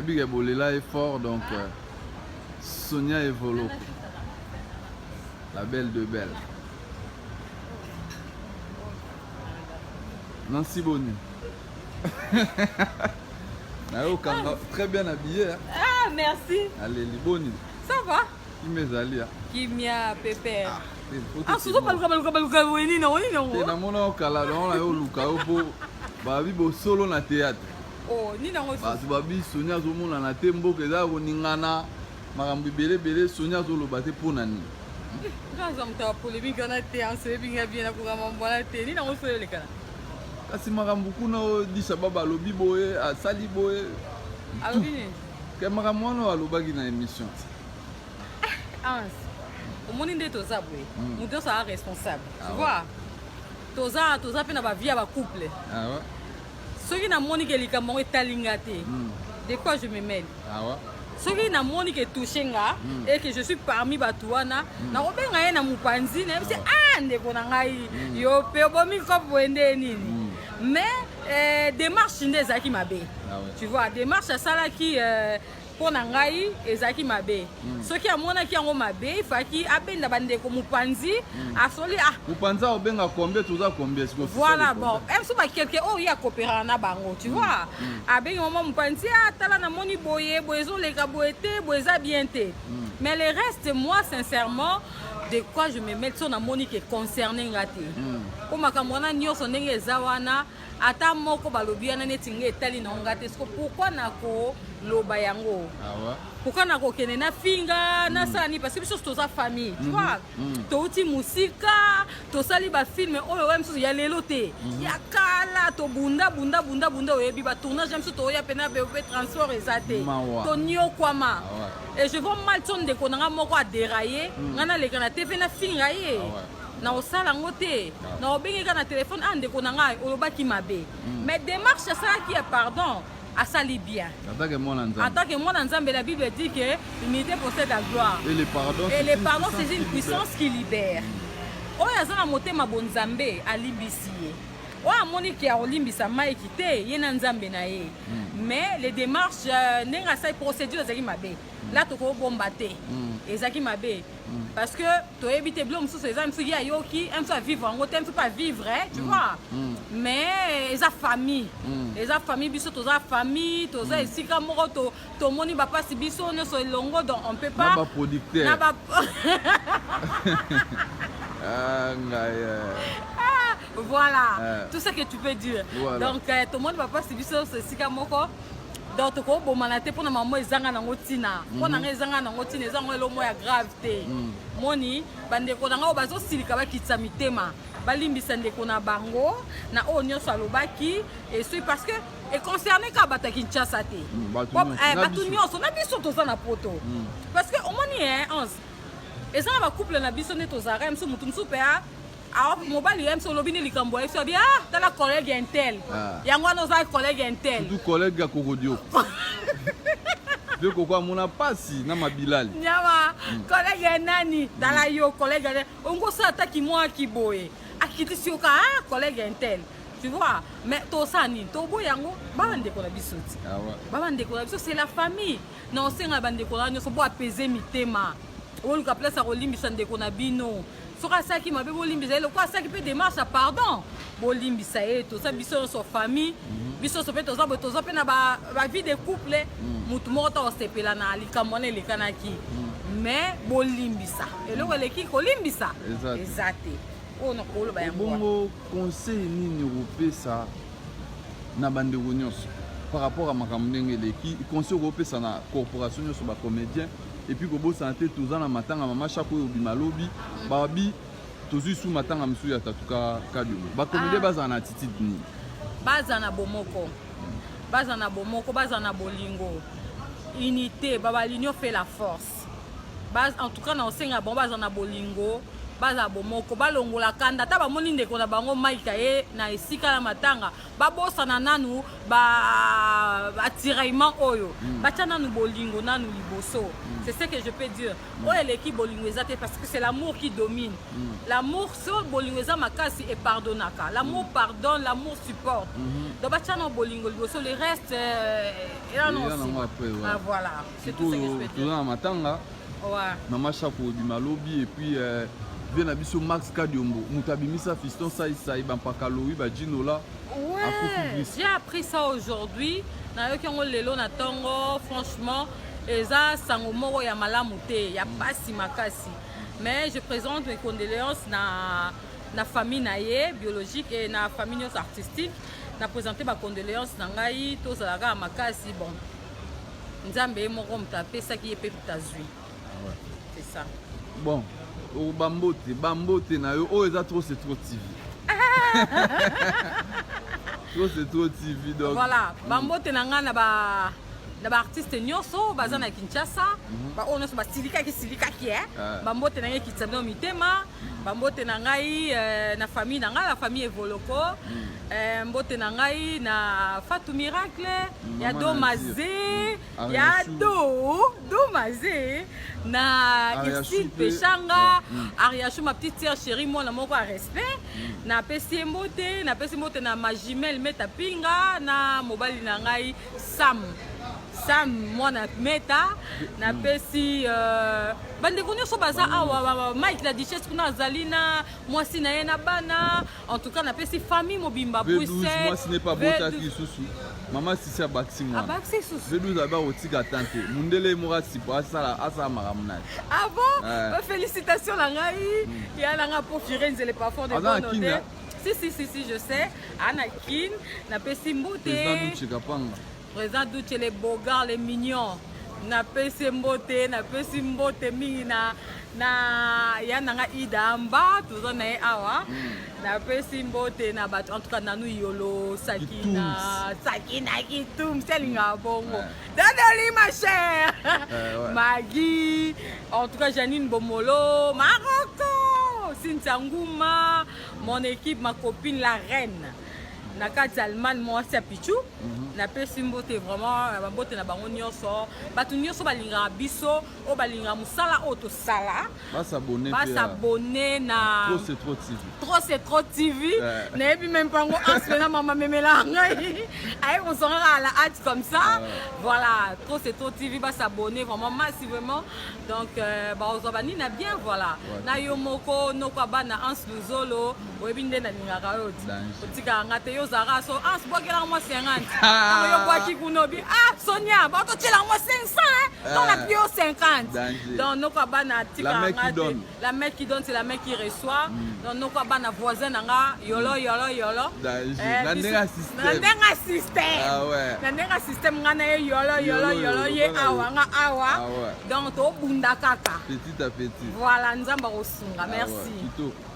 Nayebi ke bolela ye fort donc euh, Sonia Evoloko. La belle de belle. Nancy Boni. Nayokanga très bien habillé. Hein? Ah, merci. Allez, Boni. Ça va? Kimia ezali ah. Kimia pepère. Ah, ah sozo baluka baluka baluka boye nini yango nini yango? Te namona yo kala donc nayo oluka yo po babi bosolo na théâtre. Oh, nini yango? Bato babi Sonia azomonana te mboka eza koningana makambo ebele ebele Sonia azoloba te mpo na nini? Nga aza moto ya polémique wana te ansoyebi nga bien nakoka mambo wana te nini yango soyo elekana? Kasi makambo kuna oyo Disha Baba alobi boye asali boye. Alobi nini? Ke makambo wana oyo alobaki na émission. Hans, omoni nde toza boye hmm. moto nyonso aza responsable ah tu vois toza toza mpe na bavie ya bacouple ah soki namoni ke likambo yango etali nga te hmm. de quoi je me mêle ah soki namoni ke touche nga mm. et que je suis parmi bato wana mm. nakobenga ye na mopanzi nayebisi ah, ah ndeko na ngai mm. yo mpe obomi kope boye nde nini mm. mais euh, démarche nde ezalaki mabe ah ouais. tu vois démarche asalaki euh, mpo na ngai ezalaki mabe mm. soki amonaki yango mabe ifaki abenda bandeko mopanzi mm. asoli ah mopanzi aobenga combien toza combien voilà bon mso bakelke oyo ye akoperaka na bango tu mm. vois mm. abengi mama mopanzi ah tala namoni boye boye ezoleka boye te boye eza bien te mm. mais le reste moi sincèrement de quoi je me mêle so namoni ke concerne nga te mpo mm. makambo wana nyonso ndenge eza wana ata moko balobi wana neti nga etali na nga te siko pourquoi nakoloba yango ah pourquoi nakokende nafinga mm. nasala nini parce que biso toza famille tu mhm. vois mm. touti mosika tosali bafilme oyo oya misusu ya lelo te mm. ya kala tobunda bunda bunda bunda oyebi batournage ya misusu toya mpena pe transport eza te toniokwama ah et je vois mal so ndeko na nga moko aderaye nga naleka na tv nafinga ye ah nakosala yango te nakobenge kaka na telefone ah ndeko na ngai olobaki mabe mm. mais démarche asalaki ya pardon asali bien en tant que mwana nzambe la bible dit que l'unité possède la gloire et le pardon et le pardon c'est une puissance qui libère mm. oyo aza na motema bonzambe alimbisi ye oyo amoni ke akolimbisa mike te ye na nzambe na ye mm. mais les démarches euh, ndenge asali procédure ezalaki mabe la tokobomba te ezalaki mabe Mm. Parce que toyebi te bilo mosusu eza mosusu ye ayoki un mosusu avivre yango te mosusu mpe avivre tu mm. vois mm. mais eza famille mm. eza famille biso toza famille toza mm. esika moko tomoni bapasi biso nyonso elongo donc on peut pas na baproducteur na ba ah, ngai eh. ah, voilà eh. tout ce que tu peux dire voilà. donc eh, tomoni bapasi biso nyonso esika moko donc tokobomana te mpona mama ezanga nango ntina mpo na ngai ezanga nango ntina eza yango eloko ya grave te mm. moni bandeko na ngai oyo bazosilika bakitisa mitema balimbisa ndeko na bango na oyo nyonso alobaki esui parce que econcerne kaka bato ya kinshasa te mm, eh, bato nyonso na biso toza na poto mm. parce que omoni eh, anse eza na bacouple na biso nde tozalaka mosusu motu mosusu mpe ah, Ah, mobali ye mso olobi nde likambo ya biso abi ah tala collègue intel ah. yango wana oza collègue intel surtout collègue ya kokodio mpe koko amona mpasi na mabilali nyama mm. collègue ya nani tala yo collègue ya ongo osala ata kimwa kiboye akitisi yoka ah collègue intel tu vois mais tosala nini toboya yango baba ndeko na biso ti ah baba ndeko na biso c'est la famille na osenga bandeko na nyonso bo apese mitema oluka place ya kolimbisa ndeko na bino soki asalaki mabe bolimbisa ye lokola asalaki mpe démarche ya pardon bolimbisa ye toza biso nyonso famille mhm. biso nyonso mpe toza boye toza mpe na bavie de couple mhm. motu moko ta kosepela na likambo wana elekanaki mhm. mais bolimbisa eloko eleki kolimbisa eza te oyo nakoloba yango bongo conseil nini okopesa na bandeko nyonso par rapport ya makambo ndenge eleki conseil okopesa na corporation nyonso bacomédien Et puis kobosana te toza na matanga mama Shako oyo obima lobi babi tozui su matanga mosusu ya tatu ka kadiomo ba comédien ah. bazala na attitude nini? Bazala na bomoko, bazala na bomoko, bazala na bolingo, unité, baba l'union fait la force. Baz, en tout cas na osenga bango bazala na bolingo. Bazala bomoko, balongola kanda. Ata bamoni ndeko na bango Mike aye na esika na matanga, babosana nanu ba attiraillement oyo. Batia nanu bolingo nanu liboso. C'est ce que je peux dire. Oyo eleki bolingo eza te, parce que c'est l'amour qui domine. L'amour, so bolingo eza makasi, epardonnaka. L'amour pardonne, l'amour supporte. Donc batia nanu bolingo liboso, le reste eza nango après, ouais. Ah, voilà, c'est tout ce que je peux dire. Toza na matanga. Mama Chako obima lobi, et puis vie na biso Max Kadiombo, moto abimisa Fiston Saisai, bampaka lowi bajinola. Ouais, j'ai appris ça aujourd'hui. Nayoki yango lelo na ntongo. Franchement, eza sango moko ya malamu te, ya pasi makasi. Mais je présente mes condoléances na famille na ye biologique et na famille nyonso artistique. Na présente bacondoléance na ngai. Tozalaka ya makasi. Bon, Nzambe ye moko moto apesaki ye mpe moto azwi. C'est ça. Bon, bambote, bambote na yo oyo eza Trop c'est trop TV, Trop c'est trop TV, donc Voilà, bambote na ngai na ba na baartiste nyonso baza na Kinshasa, baoyo nyonso basilikaki silikaki. Bambote na ngai ekitisa bino mitema. Bambote na ngai na famille na ngai, la famille Evoloko. Mbote na ngai na Fatou Miracle ya Mama Do Nazir. Maze Ariachou. Ya Do Maze na Ariachou Irsile Peshanga. Ariachou, ma petite sœur chérie, mwana moko ya respect, napesi ye mbote. Napesi mbote na ma jumelle Meta Pinga na mobali na ngai Sam, Sam mwana Meta. Napesi bandeko nyonso baza awa, Mike la Duchesse kuna azali na mwasi na ye na bana. En tout cas, napesi famille mobimba. V12. Bruxelles. Mwasi ne pa botaki V12. lisusu, mama Sisi abakisi mwana. Abakisi lisusu. V12 abe akotika tan te, mundele moko asipo asala, asala makambo na ye. Ah bon? Ouais. Bah, félicitations na ngai ya na ngai po Firenze, le parfum de Aza na bonne Kin, odeur. hein? Si, si, si, si, je sais, ana Kin. Napesi mbote. Président Duche Kapanga. Président Duche, les beaux gars, les mignons, napesi mbote. Napesi mbote mingi na ya na nga Ida Amba, toza na ye awa. Napesi mbote na bato, en tout cas nanu Yolo Sakina, Sakina Kitum, alingaka bongo. Dadoli, ma chère. Magui, en tout cas Janine Bomolo, Maroko, Cynthia Nguma, mon équipe, ma copine la reine na kati ya Allemagne, mwasi ya Pichu. Napesi mbote vraiment na bambote na bango nyonso, bato nyonso balingaka biso, oyo balingaka mosala oyo tosala. Basabone. Basabone na Trop c'est trop TV. Trop c'est trop TV. Nayebi même mpango aspena mama memela ngai aye kozongaka à la hâte comme ça. Voilà, Trop c'est trop TV, basabone vraiment massivement. Donc bazwa banini na bien. Voilà. Na yo moko noko bana Anse Luzolo, oyebi nde nalingaka yo ti. Danger. Otikaka nga te. Yo ozalaka so Anse, bwakelaka mwa 50. Ntango yo bwaki kuna, obi: "Ah Sonia, batotielaka mwa 500, hein." Donc na yo 50. Danger. Donc noko bana La atikaka main nga qui te. donne. La main qui donne, c'est la main qui reçoit. Donc noko bana, voisin na nga, yolo yolo yolo. Danger. Eh, Na ndenge ya système. Na ndenge ya système. Ah ouais. Na ndenge ya système, nga na ye yolo yolo. Yolo, yolo yolo, ye bana awa, yo. nga awa. Ah ouais. Donc tobunda kaka. Petit à petit. Voilà, Nzambe akosunga. Ah ouais, Merci. Kitoko.